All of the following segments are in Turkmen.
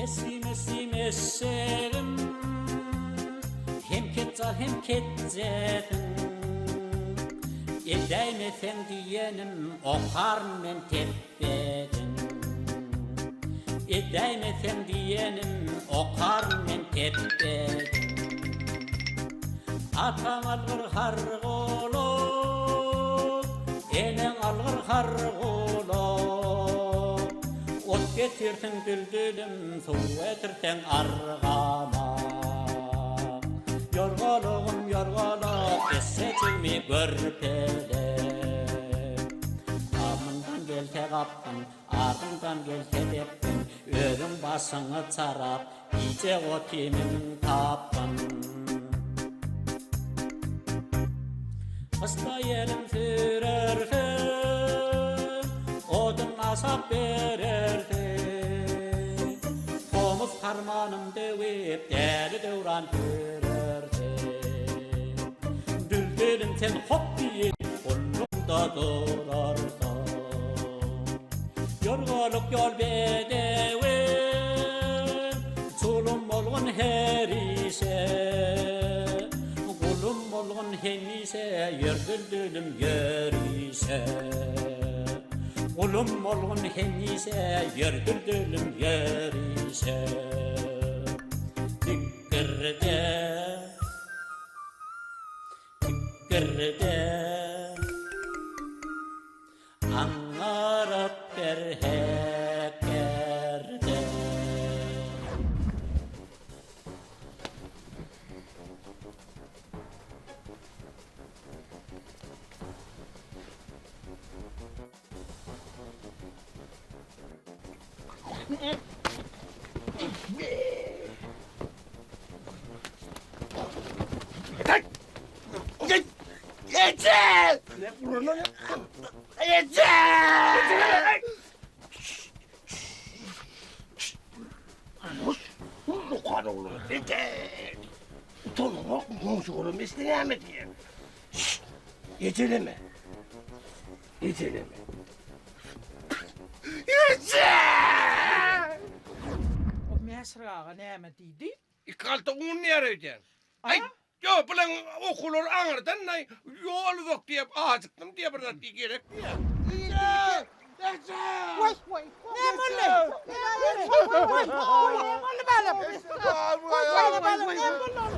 Eslim-eslim eşegim, Hem ketjal hem ketjesiň. Edäýmeseň diýenim, Okaryn men tepbedin. Edäýmeseň diýenim, Okaryn men tepbedin. Ataň algyr har golak, Eneň algyr har golak. Ot getirsiň düldülim, Suw getirseň argamak. Ýorgalygym ýorgalak, Eşejigmi görpelek. Alnyňdan gelse gapgyn, Ardyňdan gelse depgin, Özüň başyňy çarap, Gije otymyň tapgyn. Gyşda ýelim sürersiň, Odun aşap berersiň. Tomus harmanym döwüp, Däli döwran sürersiň. Düldülim sen hop diýip, Gulluňda durarsyň. Ýorgalyk ýol bedewi, Çulum bolgun her işe. Gulum bolgun hemişe, Ýör düldülüm ýörişe. Gulum bolgun hemişe, Ýör düldülüm ýörişe. Dikgirde, dikgirde. Aňňaryp bir hekgerde. Ejeleme. Ejeleme. O Mäşir aga näme diýdi? Iki halta un diýer öýdýän. Aý, ýok, bulaň okuwlary aňyrdan aý, ýol uzak diýip, ajykdym diýip bir zat diý gerek diýýär. Waý, waý, näme boldy? Waý, näme boldy balam? Waý, balam, näme boldy oglum?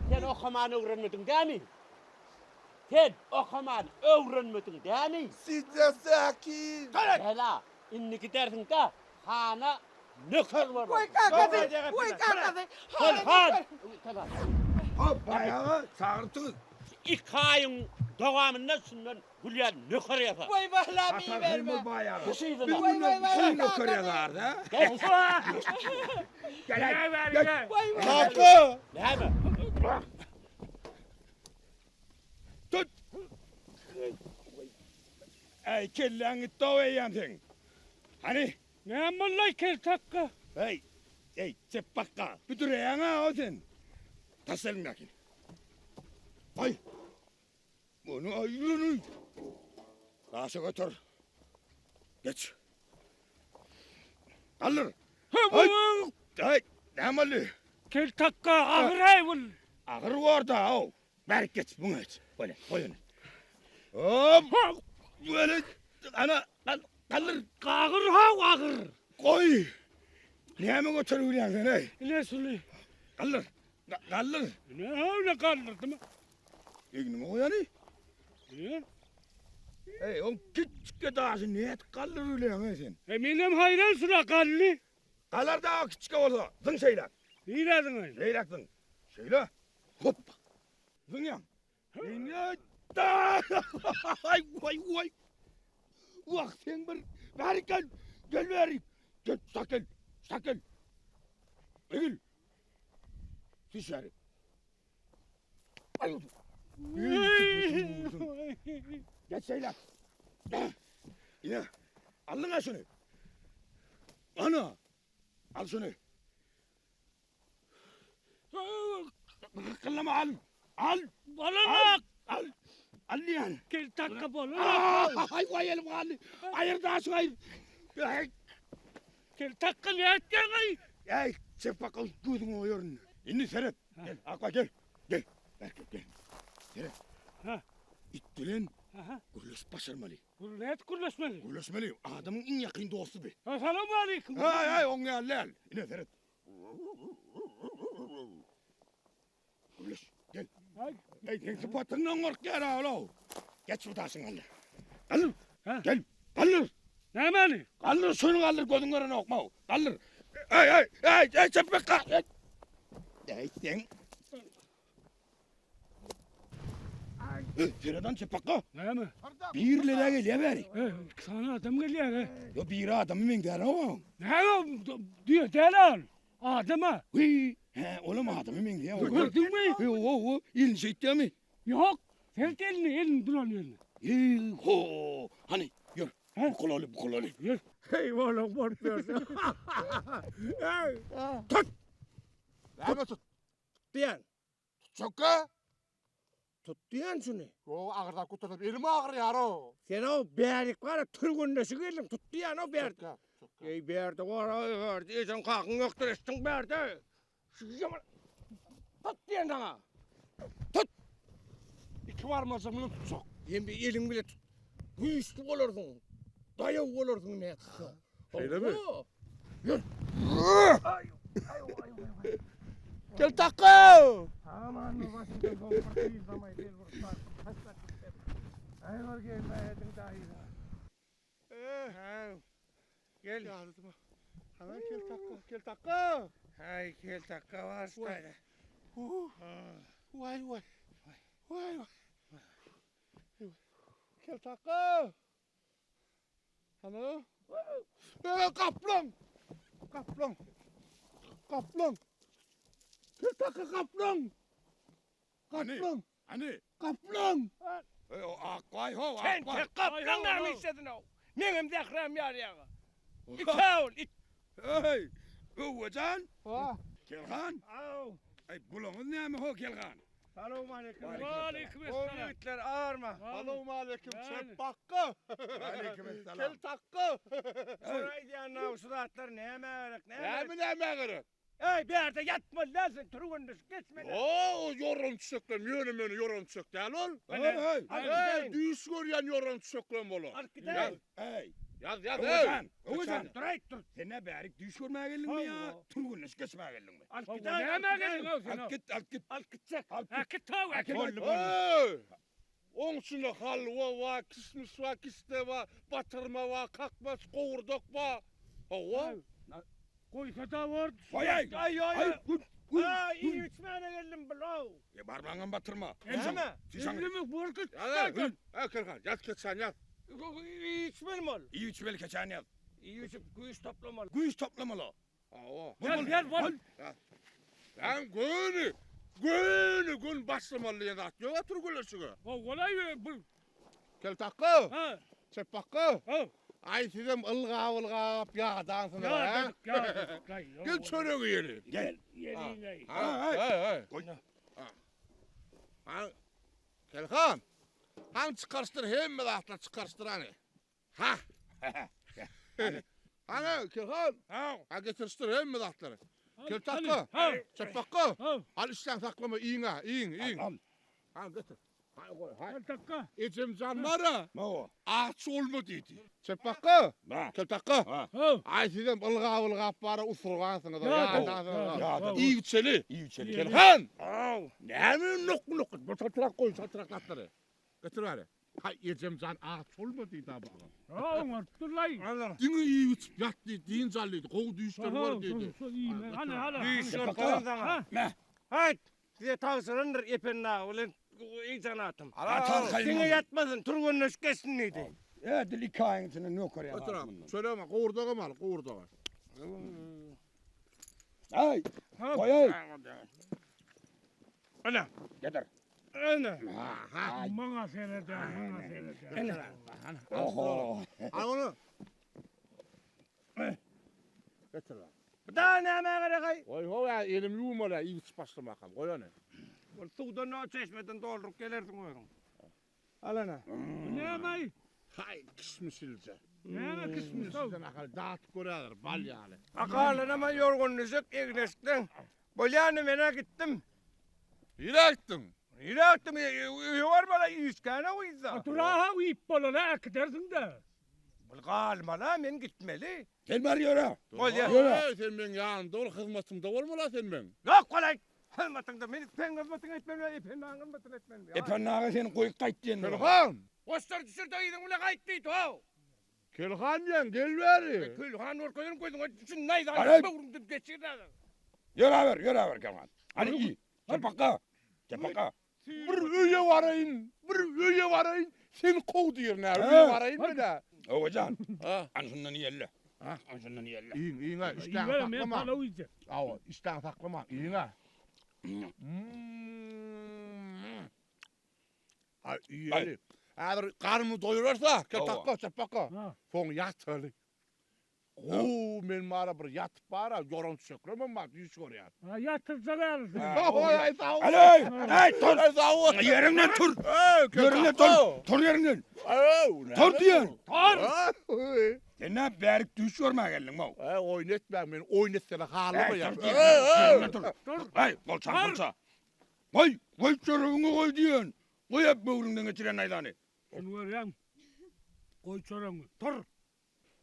Sen okamany öwrenmediň dämi? Sen okamany öwrenmediň dämi? Sijasäki. Bela, indi gidersiň-de, hana nöker bolarsyň. Waý kakasy, waý kakasy, hana nöker. Hop, baý aga, çagyrypsyňyz. Iki aýyň dowamynda şundan gülýän nöker ýasa. Waý balam iberme. Baý aga. Düş yzyna. Biz mundan şul nöker ýazarys, a? Gel, gel. Kaka! Näme? Tut! Äý, kelläň gitdi-ow eýýäm seň. Hany? Näme boldy-aý keltakga? Äý, äý, çepbakga, büdüreýäň-ä-ow sen. Taşla eliňdäkini. Aý! Muny aýryny! Daşa göter. Geç. Galdyr. Aý! Aý, näme boldy? Keltakga, agyr-aý bul. Agyr bor-da-ow. Bärik geç, muňa geç. Bolýa, goý ony. Hop! Weli, ana, galdyr. Agyr-haw, agyr. Goý! Näme göterip ýörýäň sen, eý? Ine şuny. Galdyr. Galdyr. Ine, galdyrdym. Egniňe goý ony. Ine. Eý, oň kiçjikje daşy nädip galdyryp bilýäň, eý sen? E, menem haýran şuna galdy. Galar dagy kiçjike bolsa, zyň şeýläk. Nirä zyňaýyn? Şeýläk zyň. Şeýle. Hoppa. Zyňýaň. Ine. Aý, waý, waý. Wah, sen bir bärik gel. Gel bärik. Gel, sak gel. Sak gel. Egil. Düş bärik. Geç şeýle. Ine, aldyň-a şuny. Ana, al şuny. Gykyllama al. Al. Bolanok. Al. Al diýen. Kel takga bolanok. Aý, goý elim galdy. Aýyr daşyňy aýyr. Kel takga nätýäň-aý? Äý, çep bakal gözüňi oýaryn. Indi seret. Gel, Akba gel. Gel. Berk gel. Seret. Ha. It bilen gürleşip başarmaly. Gürlet gürleşmeli. Gürleşmeli. Adamyň iň ýakyn dosty bi. Salam aleýkum. Aý, aý, oň ýaly däl. Ine seret. Gürleş. Gel. Aý, seň sypatyňdan gorkýar ha, Geç bu daşyň galdyr. Galdyr. Gel. Galdyr. Nämäni? Galdyr şuny galdyr gözüň görenok maw. Galdyr. Aý, aý, aý, aý, çepmek gal. Aý, sen. Seredan çepakka. Näme? Birlere gelýär bäri. Iki sany adam gelýär. Yo biri adamy meňzär o. Näme? Diýe däl. Adama. Wiý, he, olam adamy meňzeýär. Gördüňmi? Yo, yo, yo, elini şeýtdimi? Ýok. Seret elini, elini duran ýerine. Eý, ho, hany, ýör. Bukulaly, bukulaly. Ýör. Hey oğlum bolup ýörse. Hey. Tut! Näme tut? Diýen. Tutjakka? Tut diýen şuny. O agyrdan kutulyp elim agyrýar o. Sen o bärik bar türgünleşi geldiň tut diýen o bärde. Tutjakka, tutjakka. Ey bärde bar, ay bärde. Ejeň kakyň ýokdur, eşdiň bärde. Şu ýaman. Tut diýen sana. Tut. Iki barmajyk bilen tutjak. Hem bir eliň bile tut. Güýçli bolarsyň. Daýaw bolarsyň ne tutsaň. Şeýlemi? Ýör. Gel takka. Aman başymdan soň bir gyzamay gel bir Ay var gel edin daýy. Gel. Hemen gel takka, gel takka. Ay gel takka var şurada. Vay vay. Vay vay. Gel takka. Ana. Ee, kaplan. Kaplan. Kaplan. Gel takka kaplan. Kaplan. Hany. Kaplan. Ey, o akbay ho, Sen akbay. tek kaplan näme işledin o? Meňem zähräm ýar ýaga. It it. Hey, Öwejan. Ha. Kelhan. Aw. Ay bulaňyz näme ho Kelhan? Salam aleyküm. Aleyküm O esselam. yiğitler ağırma. Salam aleyküm. Yani. Çep bakka. Aleyküm esselam. Gel takka. Sonra aýdýan şu zatlar näme gerek, näme? Näme näme gerek? Ey bir yerde yatma lan sen türgünleşip geçme. Oo, yoran çiçeklem, ýöne meni yoran çiçek däl ol. Hey, hey. Hey, düýş görýän yoran çiçeklem bolar. Alyp gideýin. Hey. Ýaz, ýaz, Öwejan, hey. Öwejan. Dur aýt dur. Sen ne bärik düýş görmäge geldiňmi ýa? Türgünleşip geçmäge geldiňmi? Alyp gideýin. Näme geldiň o sen? Alyp git, alyp git. Alyp gitjek. Alyp Ha git. git taw. Alyp git. Boldy. Hey! Oň içinde halwa wa, kismis wa, kiste wa, batyrma wa, kakmaç, gowurdak wa. Hawa. Goýsa da bor. Goý ay. Ay ay Ay, ay. gün, gün. Ay iyi içmäne geldim bulaw. E barmagyňam batyrma. Näme? Şişaň. Elimi bor git. Ýaz, hey. Hey, Kırkan, ýat keçän ýat. İçmelim ol. İyi içmeli keçän ýaz. İyi içip güýç toplamaly. Güýç toplamaly. Hawa. Gel gel bor. Ben göni, göni gün başlamaly diýen zat ýok otur gülüşüge. Golay bu. Kel takka, Ha. çep bakka. Ha. Ay sizem ılga ılgap ýadansyňyz Ya ha. dedik ya dedik. Ay, Gel çörek yiyelim. Gel. Ýeri Ha, hey, hey. Goý. Ha. Kelhan. Han çıkarıştır hemme zatlar çıkarıştır hani. Ha. Hani Kelhan. Ha. Ha getiriştir hemme zatları. Kel takka. Ha. Çep bakka. Ha. Al işten saklama iyin ha, iyin, iyin. Al. Ha getir. Ha koy, ha. Gel takka. Ecem canlara Mawa. aç olma dedi. Çep bakka. Ba. Kel takka. Ha. Ha. Ay sizem ılga ılgap bara usurgansınız. Ya, Ya, Ya, ya. İyi içeli. İyi içeli. Kelhan. Aw. Näme nok nok bu satrak koy satraklatları. Getir bari. Hay Ecem can aç olma dedi abi. Ha, oňartdyr lay. Alın. Diňe iyi içip yat dedi, din zallıydı. Kovu düýüşler var dedi. Hany hany. Güýç Çep ýorkan bakka. sana. Ha. Meh. Hayt. Size tavsirendir epenna bilen iyi canatım. Atar Diňe kayma. ýatmasyn, türgünleşip geçsin diýdi. E dil iki aýyň içinde ne okar ya. Otur abi. Söyleme kovurdağı mal, kovurdağı. Ay. Ha. Koy ay. Ana. Getir. Ana. Ha. Maňa serede, maňa serede. Oho. Al onu. Getir lan. Bu da näme gerek ay? Koy ho ya elim yumala iyi içip başlamakam. Koy onu. Ol suwdan o çeşmeden doldurup gelersiň özüň. Al ana. Bu näme? Hay kişmişilce. Näme kişmiş? Sen ahaly datyp göräýer, bal ýaly. A galanam-a ýorgan-düşek, egin-eşikleň. Bolýany men-ä gitdim. Nirä gitdiň? Nirä gitdim? Öýe barmaly, üýtgäne gyzda. Dura-ha iýip bolana äkidersiň-dä. Bul galmaly-a, men gitmeli. Sen bar ýöre. Bolýa. Ýöre. Eý, sen meň ýanymda bol, hyzmatymda bolmaly-a sen meň. Ýok bolaý, hyzmatyňda. Men seň hyzmatyňy etmeli, Ependi agaň hyzmatyny etmelimi? Ependi aga seni goýup gaýt diýendir. Kelhan! Goşlary düşür-de yzyň bilen gaýt diýdi, how! Kelhan diýen, gel bäri. Kelhan görkezerin gözüňe şu naýzany Aý! böwrüňden geçir häzir. Ýöräber, ýöräber Kelhan. Hany iý. Çepakga. Çepakga. Bir öýe baraýyn, bir öýe baraýyn, seni kow diýerin-ä, öýe baraýyn men-ä. Owajan, Ha. ana şundan iýeli. Ha, ana şundan iýeli. Iýiň, iýiň-ä, işdäňi Iýerin, men saklama. palaw iýjek. Hawa, işdäňi saklama, iýiň-ä. Aý, iýeli. Häzir garnymy doýurarsa, kel takga, çapakga. Soň ýataly. Gowy men bara bir ýatyp bara ýoran düşeklemem bar düýş görýän. Ha ýatyrjak ýaly sen. Aý sag bol. Aleý, eý tur. Aý sag bol. Ýeriňden tur. Ýeriňden tur. Tur ýeriňden. Tur diýen. Tur. Sen näme bärik düýş görmäge geldiň how? Eý oýun etmäň men oýun etsene halamaýan. Ýeriňden tur. Eý golça golça. Goý, goý çöregiňi goý diýen. Goý hep böwrüňden geçirýän naýzany. Sen görýäň. Goý çöregiňi. Tur.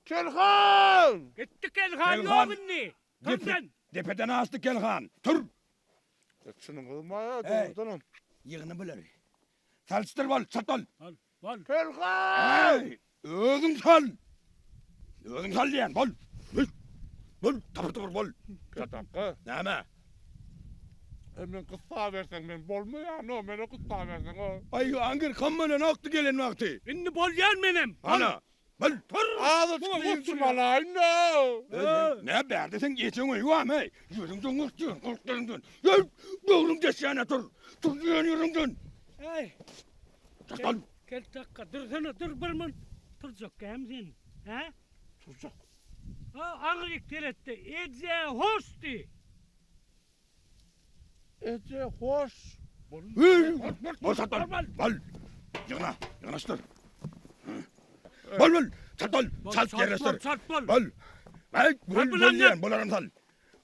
Kelhan! Gitdi Kelhan ýok indi. Tur sen. Depeden asdy Kelhan. Tur. Çynyňyz maýa dogrudanam. Ýygna bulary. Salyşdyr bol, çat bol. Bol, bol. Kelhan! Eý, özüň sal. Özüň sal diýen, bol. Bol, tapyr-tapyr bol. Çatakga. Näme? E men gyssaberseň men bolmaýan-o, meni gyssaberseň o. Aý, aňgyr kam bilen akdy gelen wagty. Indi bolýan menem. Ana, Bil, tur! Azajyk dynjym alaýyn-da! Nä bärde seň ejeň öýi barmy, eý? Ýeriňden gork diýen, gork ýeriňden. Eý, böwrüň deşýän-ä tur! Tur diýen ýeriňden! Eý! Çakal! Gel takga, dursana, dur bir mun. Turjak gämi sen, hä? Turjak. Ha, aňryk seretde, eje, hoş diý! Eje, hoş! Bol, çat bol! Bol! Ýygna, ýygnaşdyr. Bol, bol! Çat bol! Çalt ýerleşdir. Çalt bol! Bol! Aý, bol, bol diýen, bolaram sal.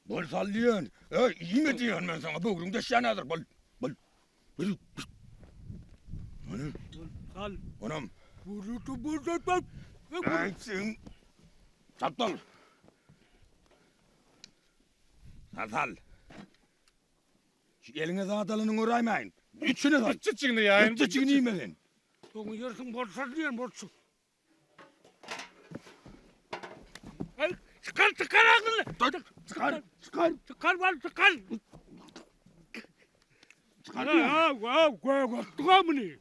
Bol sal diýen. Eý, iýme diýen men saňa, böwrüň deşýän häzir, bol. Bol. Bol. Sal. Onam. Bol, bol, bol. Aý, sen. Çalt bol. Sal sal. Şu eliňe zat alanyňy göräýmäýin. Içine sal. Iççiçigini ýaýyn. Iççiçigini iýme sen. Soňy ýersiň bolsa diýen bolsun. Aý, çykar, çykar agzyny. Çykar, çykar. Çykar bal, çykar. Çykar. Ha, ha, gögötdüň muny.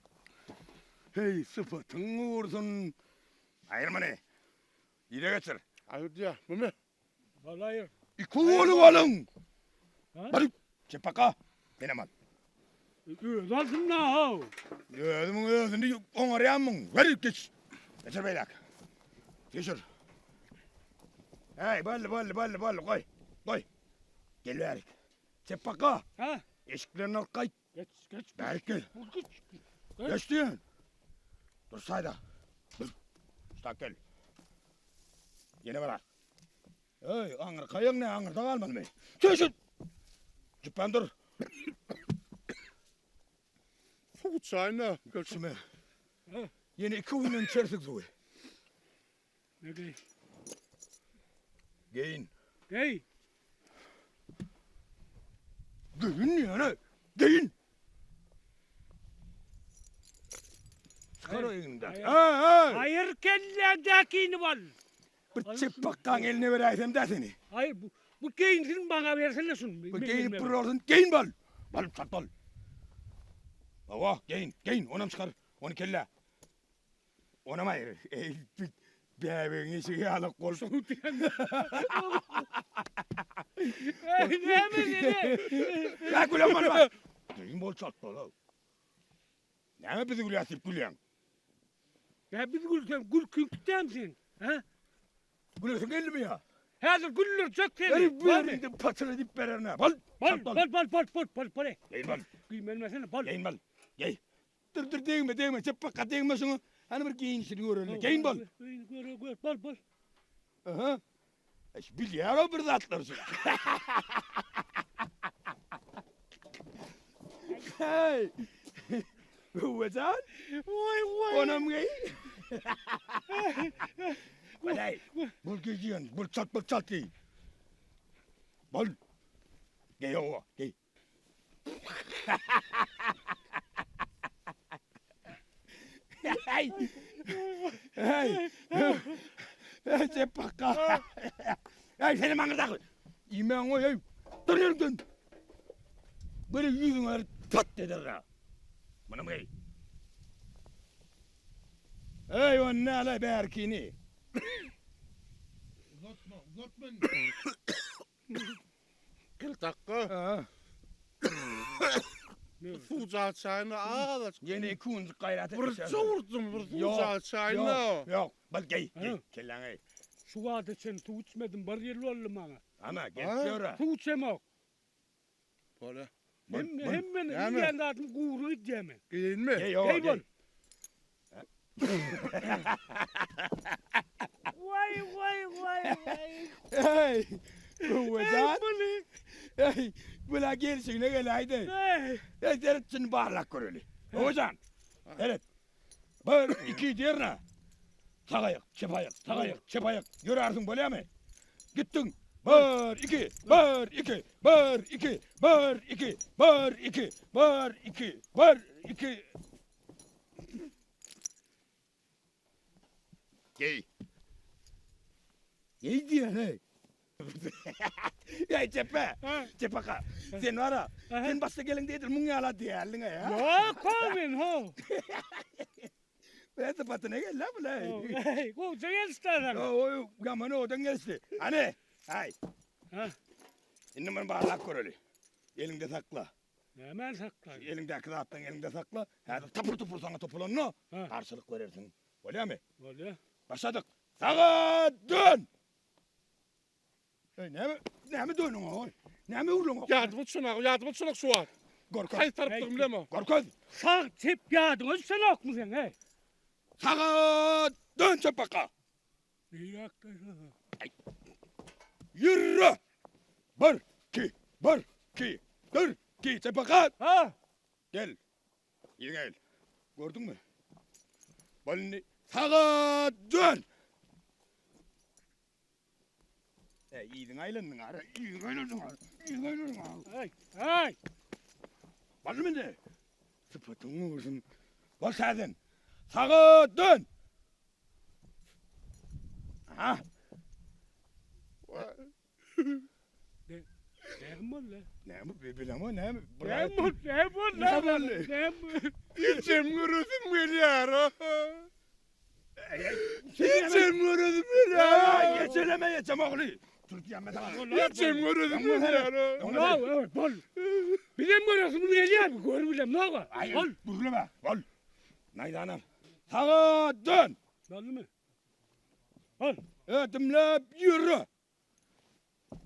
Heý, sypatyň gursun. Aýyr muny. Ile geçir. Aýyr diýýär. Mumy. Balaýyr. Iki bolup alyň. Baryp, çepaka. Senem al. Özi alsyn da how. Özümiň özüni oňarýanmyň? Ber geç. Geçir beýläk. Geçir. Hey, boldy, boldy, boldy, boldy, goý. Goý. Gel bärik. Çepaka. Ha? Eşiklerini alyp gaýt. Geç, geç. Bärik gel. Geç. Geç diýen. Dur saýda. Ştak gel. Ýene bir al. Eý, aňyr kaýaň ne, aňyrda galmalymy? Çeşit! Jüpben dur. Suw çaýna. Şume. Ýene iki günden içersik suwy. Ne geý? Geýin. Geý. Geýin diýene, geýin. Çykar o egninde. Eý, eý! Aýyr kelläňdäkini bol. Bir çepbakgaň eline beräýsem dä seni. Aýyr, bu, bu geýinsin maňa bersene şuny. Bu geýinip bir olsun, geýin bol. Bol, çat bol. Hawa, geýin, geýin, onam çykar, ony kellä. Onam aýyr. Eý, bäbegiň eşigi ýalak bolsun. Eý, näme seni? Ýa gülen bolma. Geýin bol, çat bol. Näme bizi gülýäs diýip gülýäň? Ýa biz gülsem gülküň tutýamy seň? Hä? Gülesiň geldimi ýa? Häzir güldürjek seni. Beri berinde patyra diýip bererin-ä. Bol! Bol, bol, bol, bol, bol, bol, bol. Geýin bol. Güýmenmesene, bol. Geýin bol. Geý. Dur, dur, degme, degme, çepbakga degme şuňa. Hany bir geýinişini göreli. Geýin bol. Göre gör, bol bol. Aha. Eş bilýär o bir zatlar şu. Hey. Öwejan. Oý oý. Onam geý. Balay. Bol geýýän, bol çalt bol çalt geý. Bol. Geý owa, geý. Hey! Hey! Hey, Cepakka! Hey, seni maňyrdak! Iýmäň goý, hey! Dur ýeriňden! Bir ýüzüňe pat eder ha. Munam geý. Hey, o näle bärkini? Uzatma, uzatma indi. Gel takga. Suw çaýyny azajyk. Ýene iki günjük gaýrat et. Bir jowurdym bir suw çaýyny. Ýok, ýok. Bal geý, geý. Kelläňi eý. Şu wagta çenli suw içmedim, bir ýyl boldy maňa. Ana, gelip ýör-ä. Suw içemok. Bolýa. Hemme, hemme iýen zadym gury gidýär men. Geýinmi? Geý, owa, geý. Bol. Waý, waý, waý, waý. Eý, Öwejan. Eý, bula gelşigine geläýdi. Eý. Eý, seret şuny barlap göreli. Öwejan, seret. Bir, iki diýerine. Sag aýak, çep aýak, sag aýak, çep aýak. Ýörärsiň bolýamy? Gitdiň. Bir, iki, bir, iki, bir, iki, bir, iki, bir, iki, bir, iki, bir, iki. Geý. Geý diýen, hey. Ey Cepe, Cepe ka. Sen var sen başda geliňde edil muň ýala diýerliň ya. Ýok, ho men ho. Ben sypatyna gel la bula. Hey, gowja gelişdi adam. Oý, ýaman odan gelişdi. Hany, haý. Ha. Indi muny barlap göreli. Eliňde sakla. Nämäni saklaýyn? Eliňdäki zatlaryňy eliňde sakla. Häzir tapyr-tupur saňa topulanda garşylyk berersiň. Bolýamy? Bolýa. Başladyk. Saga dön! Eý, näme, näme dönüň oý? Näme öwrüleňok? Ýadyma düşenok, ýadyma düşenok şu wagt. Görkez. Haýsy tarapdygyny bilemok. Görkez. Sag, çep ýadyňa düşenokmy seň, eý? Saga dön çepbaka! Niräkde? Ýürre! Bir, iki, bir, iki, bir, iki, çepbaka! Ha! Gel. Ýene gel. Gördüňmi? Bol indi saga dön! Ey, yzyňa aýlandyň ara, yzyňa aýlandyň ara, yzyňa aýlandyň ara. Hey, hey! Baldym indi. Sypatyň gursun. Bol täzeden. Saga dön! Aha. Näme boldy? Näme bilemok, näme? Näme boldy? Näme boldy? Näme boldy? Näme? Ejem göresim gelýär. Ejem göresim gelýär. Ejeleme ejem ogly. Dur diýme sana. Ejem göresim gelýär. Ýa, evet, bol. Bizem göresimiz gelýär, gör bilem, noga. Bol. Gürleme, bol. Naýzany al. Saga dön. Boldumy? Bol. Ädimläp ýöre.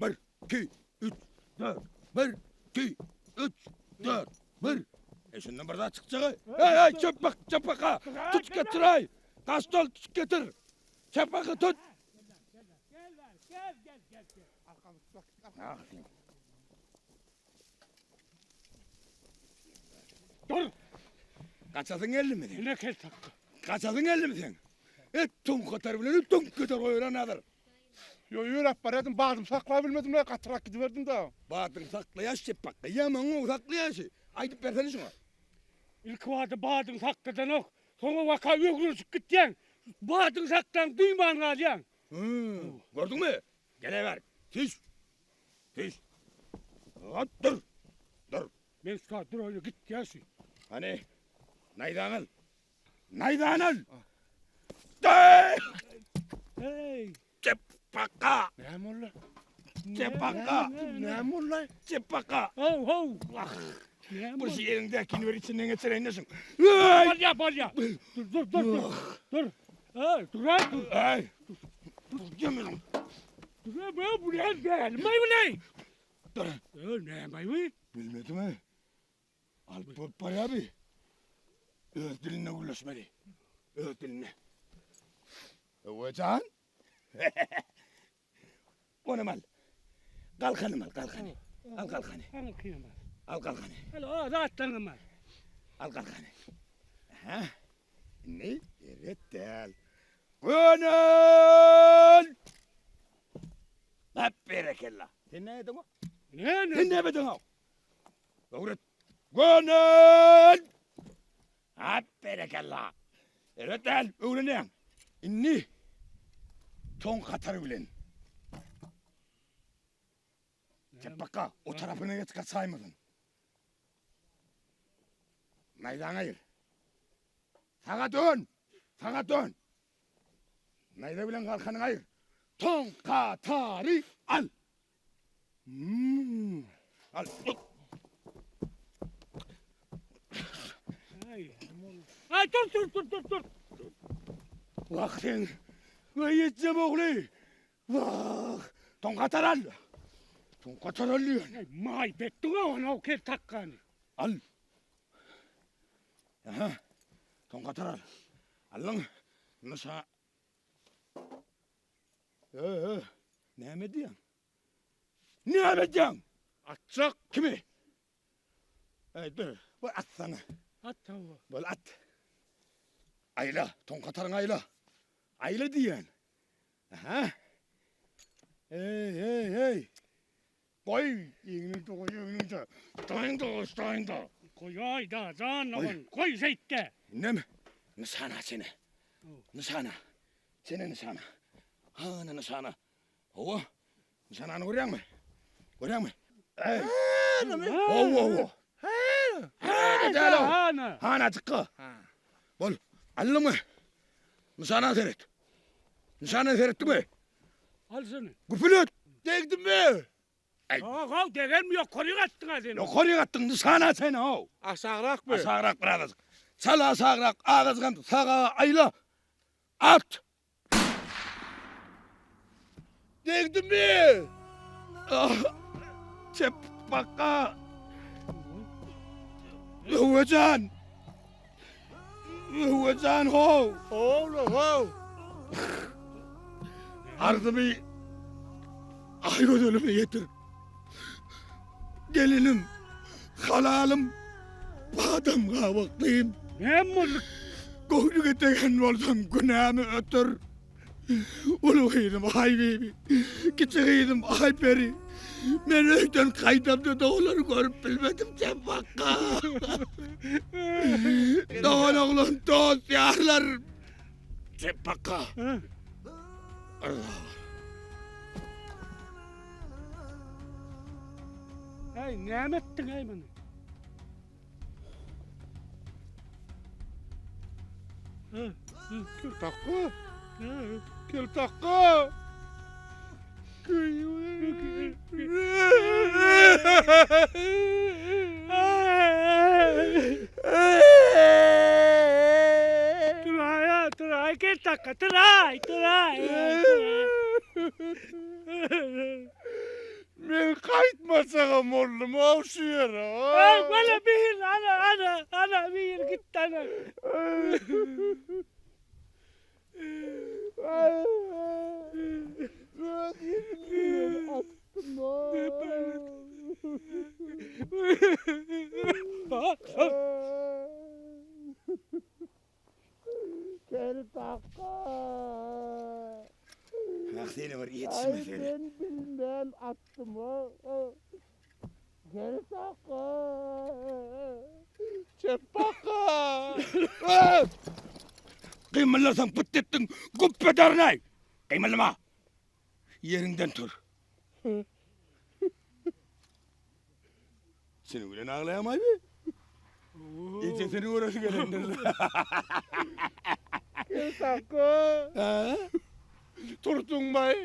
Bir, iki, üç, dört. Bir, iki, üç, dört. Bir. E şundan bir zat çykjagy. Hey, hey, çöp bak, çöp bak ha. Tut getir ay. Gaçdol tut getir. Çöp bak tut. Gel, gel, gel, gel, gel. Ah, sen. Dur. Gaçasyň geldimi sen? Ine kel takka. Gaçasyň geldimi sen? Et toňkatar bilen et toňkatar goýran hazir. Ýo, ýöräp barýardym, badymy saklabilmedim-le, gatyrak gidiberdim-dä. Badyňy saklaýaş çepbak. Ýaman gowy saklaýaşy. Aýdyp bersene şuňa. Ilkibada badyňy sakladanok, soňa waka öwrenişip gitýäň. Badyňy saklaň duýman galýaň. Hü, gördüňmi? Geleber. Süýş. Süýş. Hop, dur. Dur. Men şu dur öýle gitýär şu. Hany, naýzaňy al. Naýzany al. Hey! Hey! Çepbaka! Näme boldy? Çepbaka! Näme boldy? Çepbaka! How how! Näme Bir boldy? şey eliňdäkini bir içinden geçireýin-de şuň. Hey! Bolýa bolýa. Dur dur dur dur. Dur. Hey, dur ay dur. Hey! Dur diýemiyorum. Dur bu bu ne gel. May bu ne? Dur. Dur ne may bu? Bilmedim he. Alyp bolup barýar bi. Öz dilinde gürleşmeli. Öz dilinde. Öwejan. Onam al. Galkanam al, galkany. Al galkany. Aňyrkynam al. Al galkany. Al, o zatlaryňam al. Al galkany. Aha. Indi eret däl. Gönül! Hep berekella. Sen ne ediň? Ne? Sen ne ediň? Öwret. Gönül! Hep berekella. Eret däl, öwrenýäň. Indi toň hatary bilen. Çepbakga, o tarapyna geç gaçaýmasyn. Naýzaňy aýyr. Saga dön! Saga dön! Naýza bilen galkanyňy aýyr. Toň katary al! Hmm. Al. Ay dur dur dur dur dur. Wah sen. Vay ýetjem ogly. Wah. Toň katar al. Toň katar al diýen. Ay may betdiň ona o kel takkany. Al. Aha. Toň katar al. Allyň. Nyşa. Ee, näme diýýäň? Näme edýäň? Atjak. Kimi? Eý, dur. Bu atsana. At hawa. Bol at. Aýla, toňkataryňy aýla. Aýla diýýän. Aha. Eý, eý, eý. Goý, egninde goý, egninde. Daýynda goş, daýynda. Goýaý da, jan ogan. Goý şeýtde. Indem nyşana çene. Nyşana. Çene nyşana. Hana nyşana. Hawa. Nyşanany görýäňmi? Görýäňmi? Eý. Hawa, hawa. Hana däl o. Hana. Hana çykga. Bol. Aldyňmy? Nyşana seret. Nyşana seretdiňmi? Al şuny. Güpül et. Degdimmi? Aý. Ýok, how, degenmi ýokaryk atdyň-a sen. Ýokaryk atdyň, nyşana sen, how. Aşagrakmy? Aşagrak birazajyk. Çal aşagrak, azajygam saga aýla. At! Degdimmi? Ah, çep bakga. Öwejan. Öwejan how. Oğlum how. Arzymy Aýgözelime ýetir. Gelinim, halalym, badam gabaklym. Näme boldy? Göwnüňe degen bolsam günämi ötür. Uly gyzym Aýbibi, kiçi gyzym Aýperi. Men öýden gaýdamda-da olary görüp bilmedim Jepbakga. Dogan oglan, dost ýarlar. Jepbakga. Yrza. Äý, näme etdiň äý muny? Kel takga. Kel takga. Turaý, turaý, kel takga, turaý, turaý. Men gaýtmasagam boldum-ow şu ýere. Aý, wala bir, ana, ana, ana, bir gitdi, ana. Öz ýerimden atdym-ow. Kel takga. Ah seni bir ýetişme seni. Ay men bilmän atdym Gel takga. Çep bakga. Gymyldasaň pyt etdiň güp ederin-aý. Gymyldama. Ýeriňden tur. Seniň bilen aglaýamaý bi? Ejesini göresi gelendir. Gel sakga. Ha? Turduňmaý?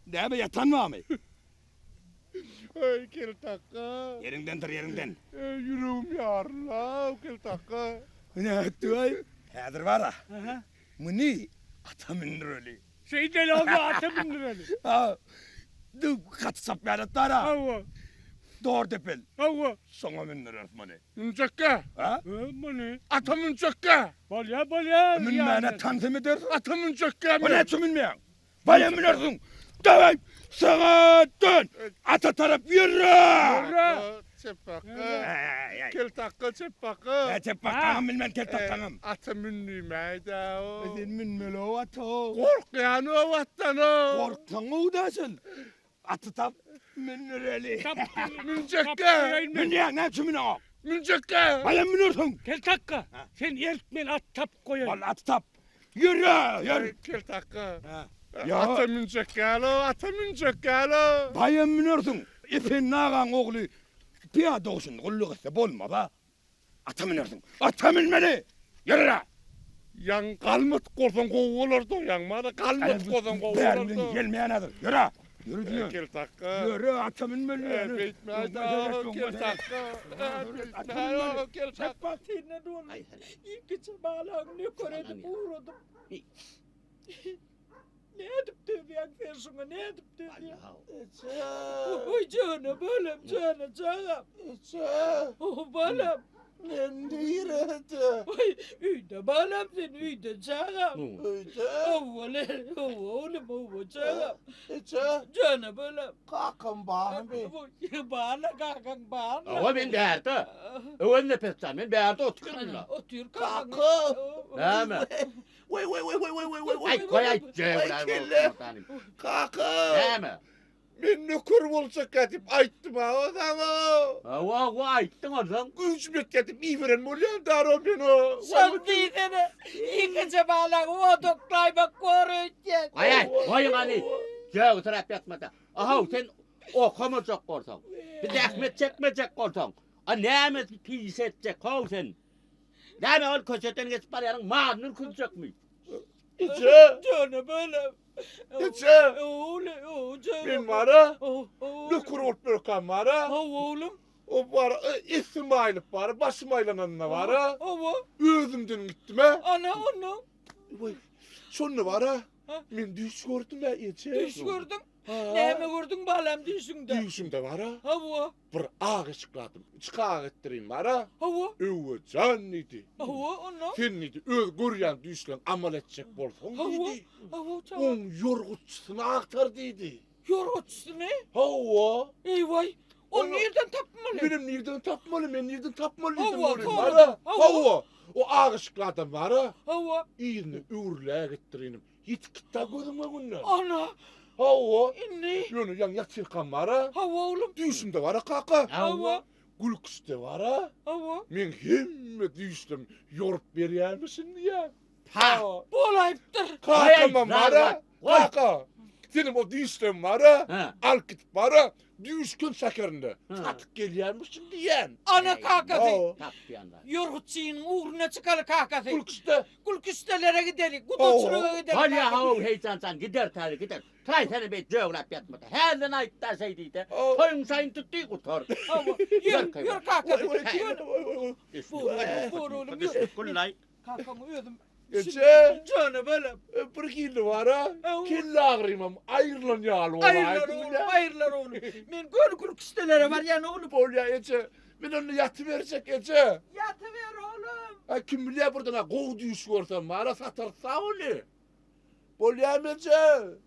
Näme ýatan barmy? Öý kel takga. Ýeriňden tur, ýeriňden. Öý ýüregim ýarylaw kel takga. Nätdi-aý? Häzir bar-a. Muny ata mündüreli. Şeýdeli onda ata mündüreli. Ha. Gaty çapýan at bar-a. Hawa. Dor depel. Hawa. Şoňa mündüreris muny. Münjekge. Ha? Muny. Ata münjekge. Bolýa, bolýa. Münmäne tans hem edersiň. Ata münjekge. O näçe münmeýäň? Baýa münersiň. Daway! Saga dön! Ata tarap ýörre! Ýörre! Çepbakga. Keltakga çepbakga. Hä çepbakgaňam bilmen keltakgaňam. Ata mündüýmäý-dä o. Sen münmeli-ow ata. Gorkýan-ow atdan-ow. Gorksaň-ow-da sen. Aty tap, mündüreli. Münjekge! Münýäň, näme üçin müneňok? Münjekge! Baýam münersiň. Keltakga, sen ert men at tapyp goýaýyn. Walla aty tap. Ýöre, ýör. Keltakga. Ýa. Ata münjekgälo, ata münjekgälo. Baýam münersiň. Ependi agaň ogly pyýada ogşunda gulluk etse bolmaz-a. Ata münersiň. Ata münmeli! Ýöre! Ýaň galmadyk bolsaň gowy bolardy, ýaň bana galmadyk bolsaň gowy Bäri bolardy. bilen gelmeýän häzir. Ýöre! Ýöre diýýän. Keltakga. Ýöre, ata münmeli. E, beýtme aýda, keltakga. E, beýtme, keltakga. Senden oglum, ikiçe balaňy nöker edip ugradyp. Nädip dözýäň sen şuňa, nädip dözýäň? Eje. Oý jana balam, jana çagam. Eje. O balam. Men nirede? Oý öýde balam sen öýde çagam. Öýde? Hawa, hawa oglum, hawa çagam. Eje. Jana balam. Kakam barmy? Oý bar-la kakaň bar-la. Hawa men bärde. Öwez Nepesjan, men bärde otyryn-la. Otyr kakaň. Kaka. Näme? Weý weý weý weý weý weý weý weý. Aý goý aý Aý kellem. Kaka. Näme? Men nöker boljakka diýip aýtdym-a o saňa. Hawa, hawa aýtdyň onsoň. Güýjüm ýetýär diýip iberen bolýan daro men o. Şol diýsene, ýekeje balaňy oduklaýmak bor öýtýän. Goý aý, goýuň hany. Jögüsiräp ýatma-da. Ahow, sen okamajak bolsaň, bir zähmet çekmejek bolsaň, a näme piş etjek how sen? Näme ol köçeden geçip barýanyň malyny ürküzjekmi? Eje! Jana balam. Eje! Oğlu, o jana. Men bara nöker bolup ýörkäm bara. Hawa oglum. O bara esim aýlyp bara, başym aýlananda bara. Hawa. Özümden gitdim-ä. Ana onda. Weý, şonda bara men düýş gördüm-ä eje. Düýş gördüň? Näme gördüň balam düýşüňde? Düýşümde bara. Hawa. Bir ak eşikli adam. Içki ak etdirin bara. Hawa. Öwwe jan diýdi. Hawa, onda. Sen diýdi, öz görýän düýşleň amal etjek bolsaň diýdi. Hawa, hawa. Oň ýorgutçysyny agtar diýdi. Ýorgutçysyny? Hawa. Eý-waý. Ony nirden tapmaly? Menem nirden tapmaly, men nirden tapmaly diýdim. Hawa, hawa. Hawa. O ak eşikli adam bara. Hawa. Yzyna öwrüläk etdirinim. Ýitip gitdi-ä gözüň öňünden. Ana! Hawa. Indi? Ýöne ýaňy ýatyrkam bar-a. Hawa, oglum. Düýşümde bar-a, kaka. Hawa. Gülküşde bar-a. Hawa. Meň hemme düýşlerim ýorup berýärmişin diýýär. Ha! Bolaýypdyr. Kakamam bar-a. Kaka. Seniň o düýşleň bar-a. Alyp gidip bar-a, düýşken şäherinde satyp gelýärmişin diýýän. Ana, kakasy. Tapýanlar. Ýorgutçynyň ugruna çykaly, kakasy. Gülküşde. Gülküşdelere gideli, gudaçylyga gideli. Bolýa how heýjan jan gider täze gider. Turaý seni beýt jögläp ýatmada. Hälden aýtda şeý diýde. Toýuň şaýyny tutdy gutar. Hawa. Ýör, ýör kaka. Ýör. Bor oglum ýör. Güllaý. Kakaň özüm. Eje. Jana balam. Bir hili bar-a. Kelle agyrymam aýrylan ýaly bolaýdy. Aýrylar oglum, aýrylar oglum. Men göni gülküşdelere barýan oglum. Bolýa eje. Men onda ýatyberjek eje. Ýatyber oglum. A kim bilýär birden-ä gowy düýş görsem bar-a satarys-a ony. Bolýamy eje?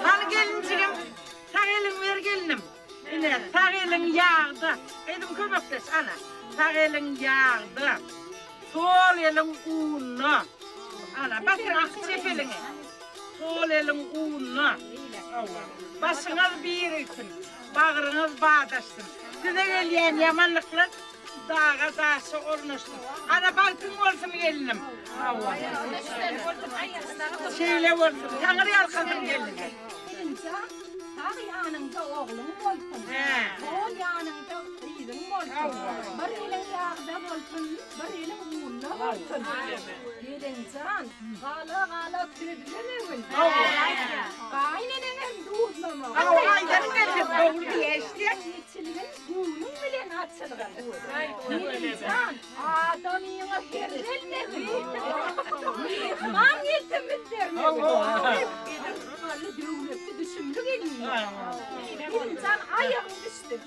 Hany gelinjigim, sag eliňi ber gelnim. Ine, sag eliň ýagda. Gyzym kömekleş, ana. Sag eliň ýagda. Sol eliň ugruna. Ana, batyr ak çep eliňi. Sol eliň ugruna. Hawa. Başyňyz birigsin, bagryňyz badaşsyn. Size gelýän ýamanlyklar daga daşa ornaşsyn. Ana, bagtyň bolsun gelnim. Hawa. Şeýle bolsun. Taňry ýalkasyn gelniňe. Gelinjan, sag ýanyňda ogluň bolsun, sol ýanyňda gyzyň bolsun. Bir eliň ýagda bolsun, bir eliň unda bolsun. Gelinjan, gala-gala sözlemegin. Gaýyneneňem duzlamagyn. Eçilgin, göwnüň bilen açylgyn. Gelinjan, adamyňa herrelmegin. Myhman gelse müzzermegin. Ykbally döwletli düşümli gelin. Gelinjan, aýagyň düşsün.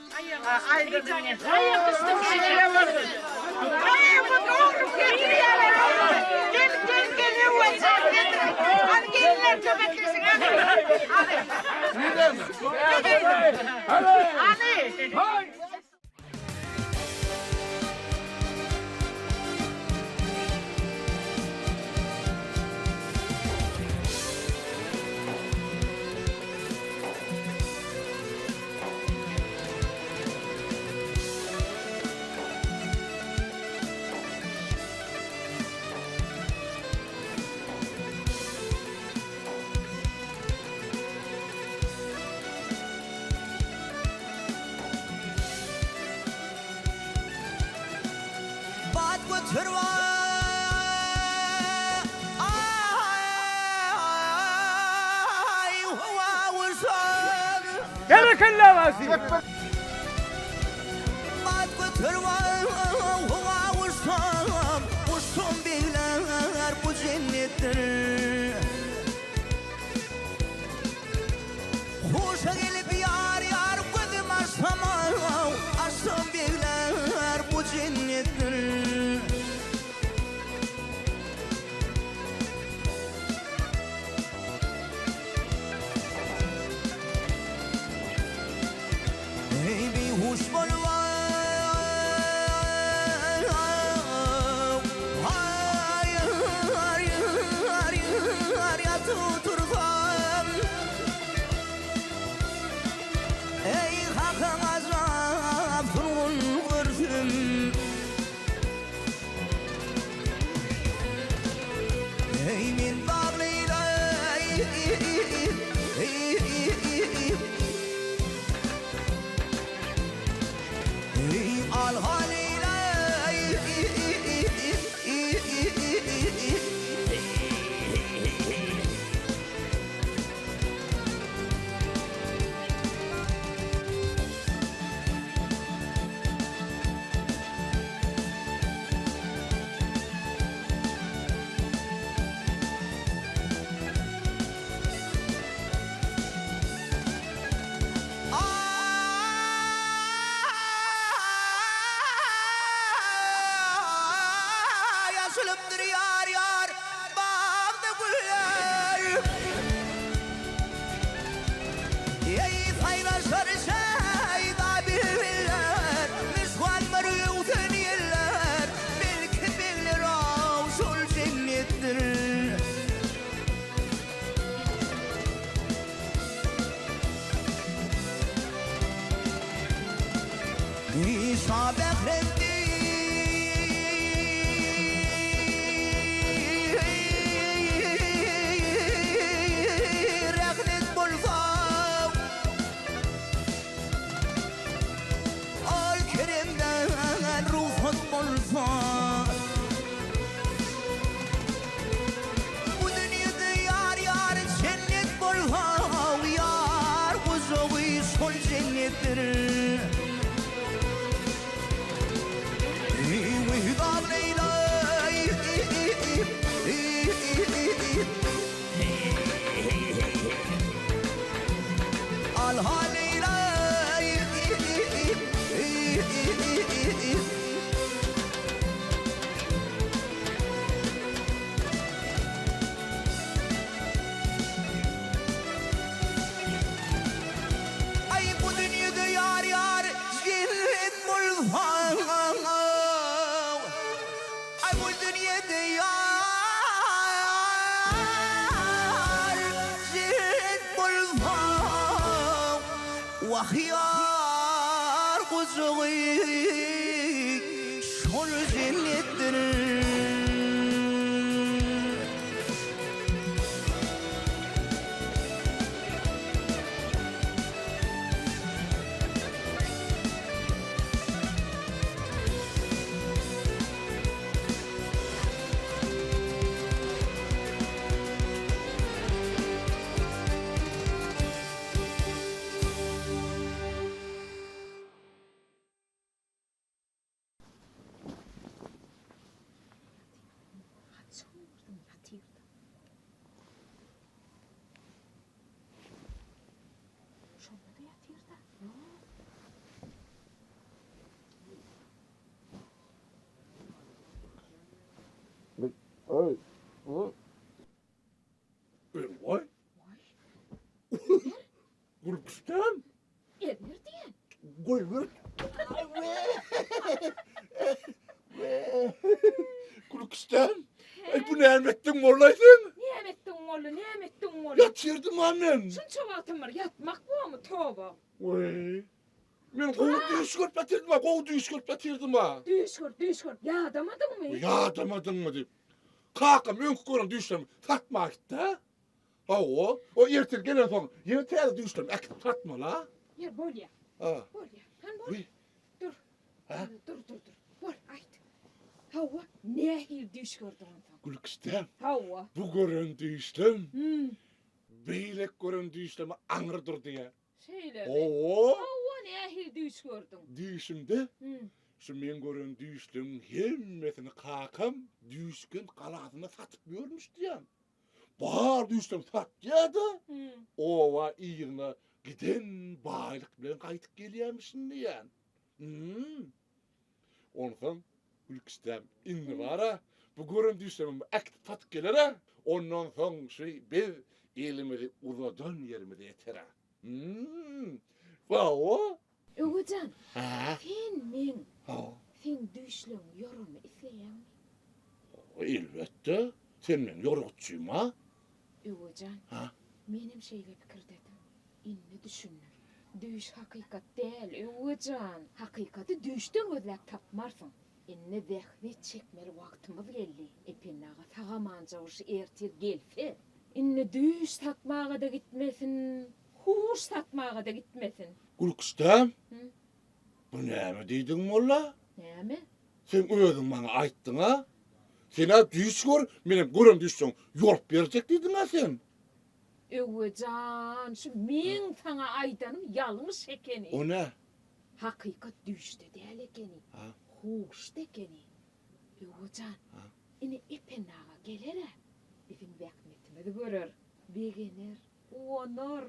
Bat götür Berekella bagşy. Bat götür howa uçsam, uçsam begler bu cennetdir. Hoşa gelip ýar ýar gözüm açsam, açsam begler bu cennetdir. Ey beyhuş bolma Hay yar yar yar yatıp Ey hakkın azap turgun görsün Ey min bağlıyla Ey al haliyle Ay asılıptır yar yar bağda güller Ey paylaşar şeyda birler Misvan mırıvdın yerler Belki bilir avşul cennettir İsa Behrendi Rahmet bolsa Al keremden ruhsat bolsa Bu dünyada yar yar cennet bolsa Yar kuzuğu şol cennettir. Wah ýar gujagy şol jennetdir. Oý. Oý. Gülküstem. Elbir diýen. Goýber. Gülküstem. Ay bu näme etdiň mollay sen? Näme etdiň molla, näme etdiň molla? Ýatyrdym ha men. Şunça wagtym bar, ýatmak bormy, toba. Oý. Men gowy düýş görüp ýatyrdym ha, gowy düýş görüp ýatyrdym ha. Düýş görüp, düýş görüp, ýadamadyňmy? Ýadamadyňmy diýip. Kakam öňki gören düýşlerimi satmaga gitdi ha. Hawa, o ertir gelensoň ýene täze düýşlerimi äkidip satmaly-a. Ýer bolýa. Ha. Bolýa. Han bol. Dur. Ha? Dur, dur, dur. Bol, aýt. Hawa, nähili düýş gördüň onsoň? Gülküstem. Hawa. Bu gören düýşlem. Hmm. Beýlek gören düýşleme aňry dur diýä. Şeýlemi? Hawa. Hawa, nähili düýş gördüň? Düýşümde Hmm. şu men gören düýşleriň hemmesini kakam Düýşkent galasynda satyp ýörmüş diýýän. Bar düýşlem satýa-da, oba yzyna giden baýlyk bilen gaýdyp gelýämişin diýýän. Hmm. Onsoň Gülküstem indi bar-a, bu gören düýşlemem äkidip satyp geler-ä. Ondan soň şu biz elimizi uzadan ýerimize ýeter-ä. Hmm. Hawa. Öwejan, sen meň, seň düýşleňi ýoramy isleýäňmi? Elbetde, sen meň ýorgutçym-a. Öwejan, menem şeýle pikirdedim. Indi düşündim. Düýş hakykat däl, Öwejan. Hakykaty düýşden gözläp tapmarsyň. Indi zähmet çekmeli wagtymyz geldi. Ependi aga sag-amanja uruş ertir gelse, indi düýş satmaga-da gitmesin, Huş satmaga-da gitmesin. Gülküstem, bu näme diýdiň molla? Näme? Sen özüň maňa aýtdyň-a. Sen-ä düýş gör, menem gören düýşleň ýorup berjek diýdiň-ä sen. Öwwe jan, şu meň saňa aýdanym ýalňyş ekeni. O nä? Hakykat düýşde däl ekeni, huşda ekeni. Öwwe jan, ine Ependi aga geler-ä, biziň zähmetimizi görer, begener. Guwanar.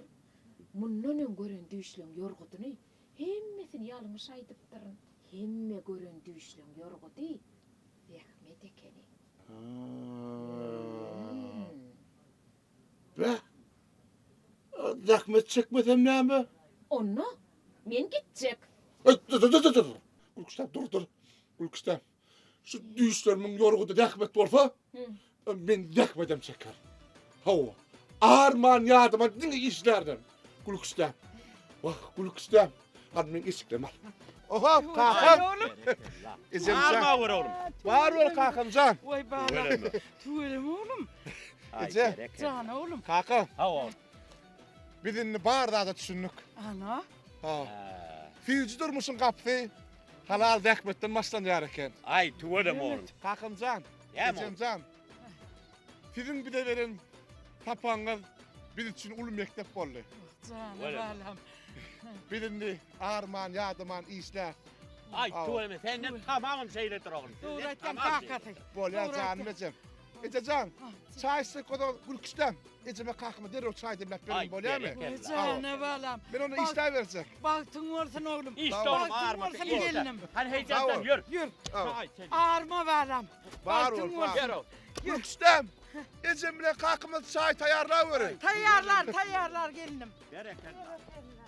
Mundan öň gören düýşleň ýorgudyny hemmesini ýalňyş aýdypdyryn. Hemme gören düýşleň ýorgudy zähmet ekeni. Beh! Zähmet çekmesem näme? Onda men gitjek. Dur, dur, dur, dur. Gülküşdäm, dur, dur. Gülküşdäm. Şu düýşlerimiň ýorgudy zähmet bolsa, men zähmedem çekerin. Hawa. Arman ýadyma diňe işlärdim. Gülküşdäm. Wah, gülküşdäm. Hadi men eşiklerimi al. Oho, kakam. Ejemjan. Arma gör oglum. Bar bol kakamjan. Oý balam. Tüweleme oglum. Eje. Jan oglum. Kaka. Hawa. Biz indi bar zada düşündik. Ana. Ha. Süýji durmuşyň gapysy halal zähmetden başlanýar eken. Aý, tüweleme oglum. Kakamjan, ejemjan. Siziň bize beren sapagyňyz biz üçin uly mekdep boldy. Jana balam. Biz indi arman, ýadaman işläp. Aý, tüweleme, senden tamamam şeýledir oglum. Dogry aýtýaň kakasy. Bolýar janym ejem. Ejejan, çaý içsek o zaman gülküşdäm. Ejeme kakama derrew çaý demläp berin bolýarmy? Jana balam. Men onda işläp berjek. Bagtyň bolsun oglum. Işle oglum, Bagtyň arma. bolsun gelinim. Hany heýjandan ýör. Ýör. Çaý içelim. Arma balam. Bar Bagtyň bol, bolsun. Ýör oglum. Gülküşdäm. Ejem bilen kakama çaý taýýarlaweri. Taýýarlar, taýýarlar gelinim. Berekella. Berekella.